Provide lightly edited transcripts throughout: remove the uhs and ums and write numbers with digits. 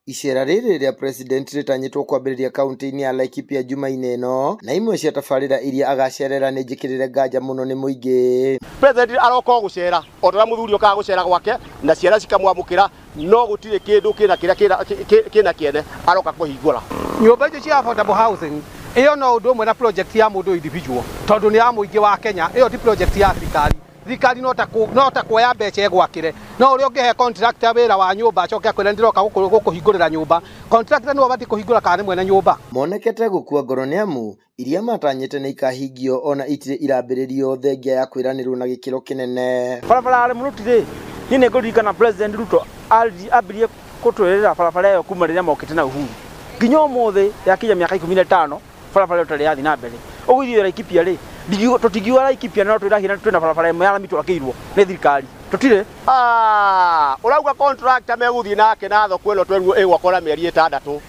Icera rĩrĩ rĩa president rĩtanyĩtwo kwambĩrĩria kaunti-inĩ ya Laikipia Jumaine ĩno, na imwe cia tabarĩra iria agacerera nĩ njĩkĩrĩre nganja mũno nĩ mũingĩ. President aroka o gũcera o ta ũrĩa mũthuri okaga gũcera gwake na ciana cikamwamũkĩra, no gũtirĩ kĩndũ kĩna kĩrĩa kĩna kĩene aroka kũhingũra. Nyũmba icio cia affordable housing ĩyo no ũndũ ũmwe na project ya mũndũ individual, tondũ nĩ ya mũingĩ wa Kenya. Ĩyo ti project ya thirikari. Thirikari no ta kuoya mbeca ĩgwakĩre. No ũrĩa ũngĩhe contractor wĩra wa nyũmba acoke akwĩre ndĩroka gũkũhingũrĩra nyũmba, contractor nĩwe ũbatiĩ kũhingũra kana nĩ mwene nyũmba? Monekete gũkua ngoro nĩ amu iria matanyĩte nĩ ikahingio ona itirĩ irambĩrĩrio, thengia ya kwĩranĩrwo na gĩkĩro kĩnene. Barabara ya Limuru rĩ, niĩ nĩ ngũririkana President Ruto ambirie kũtwĩrĩra barabara ĩyo kuma rĩrĩa mokĩte na Uhuru nginya ũmũthĩ yakinya mĩaka 15, barabara ĩyo ĩtarĩ yathiĩ na mbere. Ũguo ithuĩ Laikipia rĩ, tũtingiuga Laikipia no twĩrahĩra twĩna barabara ĩmwe ya rami twakĩirwo nĩ thirikari, tũtirĩ. Ũrauga contractor megũthiĩ nake na thoko ĩno twerirwo ĩgwakwo na mĩeri 6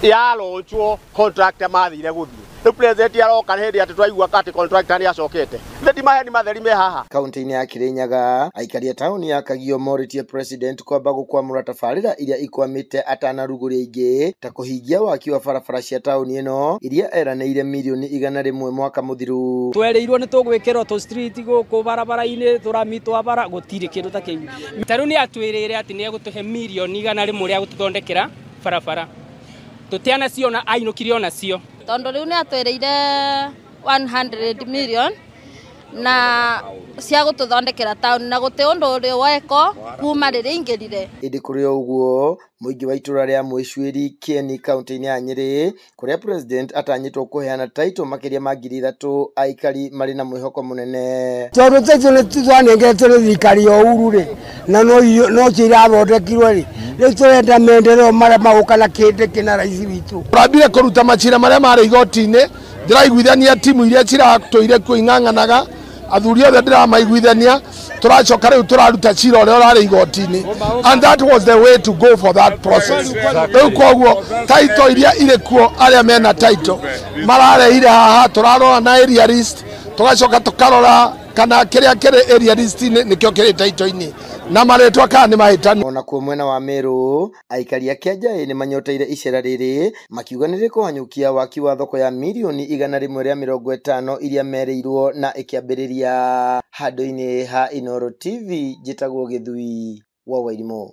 yalonchwo, contractor mathire gũthiĩ. Rĩu president aroka hĩndĩ atĩ twaigua atĩ contractor nĩ acokete. Ithe ti maheni matheri me haha. Kaunti-inĩ ya Kirinyaga, aikari a taũni ya Kagio morĩtie president kwamba gũkwamũra tabarĩra iria ikwamĩte atanarugũria ingĩ, ta kũhingia waki wa barabara cia taũni ĩno iria eranĩire mirioni 100 mwaka mũthiru. Twerĩirwo nĩ tũgwĩkĩrwo tũ street gũkũ barabara-inĩ, tũrami twa bara, gũtirĩ kĩndũ ta kĩu. Ta rĩu nĩ atwĩrĩire atĩ nĩ egũtũhe mirioni 100 rĩa gũtũthondekera barabara, tũtianaciona, ainũkire onacio. Tondũ rĩu nĩ atwĩrĩire 100 million na cia gũtũthondekera taũni, na gũtĩ ũndũ ũrĩ weko kuma rĩrĩa ingĩrire. Ĩndĩ kũrĩ o ũguo, mũingĩ wa itũra rĩa Mwĩcuĩri Kĩeni kaunti-inĩ ya Nyĩrĩ, kũrĩa president atanyĩtwo kũheana taito makĩria ma 3000 aikari marĩ na mwĩhoko mũnene. Tondũ taito nĩ twanengeretwo nĩ thirikari ya Uhuru rĩ, na no cio irathondekirwo rĩ, rĩu tũrenda maendeleo marĩa magũka na kĩndĩ kĩna raici witũ. Tũrambire kũruta macira marĩa marĩ igoti-inĩ, ndĩraiguithania timu iria ciratũire kuo ing'ang'anaga, athuri othe ndĩramaiguithania, tũracoka rĩu tũraruta cira ũrĩa ũrarĩ igoti-inĩ, and that was the way to go for that process. Rĩu koguo title iria irĩ kuo, arĩa mena title mararehire haha, tũrarora na area list, tũgacoka tũkarora kana kĩrĩa kĩrĩ area list-inĩ nĩkĩo kĩrĩ title-inĩ na marĩtwa kana nĩ mahĩtanu. Ona kuo mwena wa Meru, aikari a Kĩanjaĩ nĩ manyoteire icera rĩrĩ, makiuga nĩ rĩkũhanyũkia waki wa thoko ya mirioni 150 iria merĩirwo na ĩkĩambĩrĩria. Handũ-inĩ ha Inooro TV, njĩtagwo Gĩthui wa Wairimũ.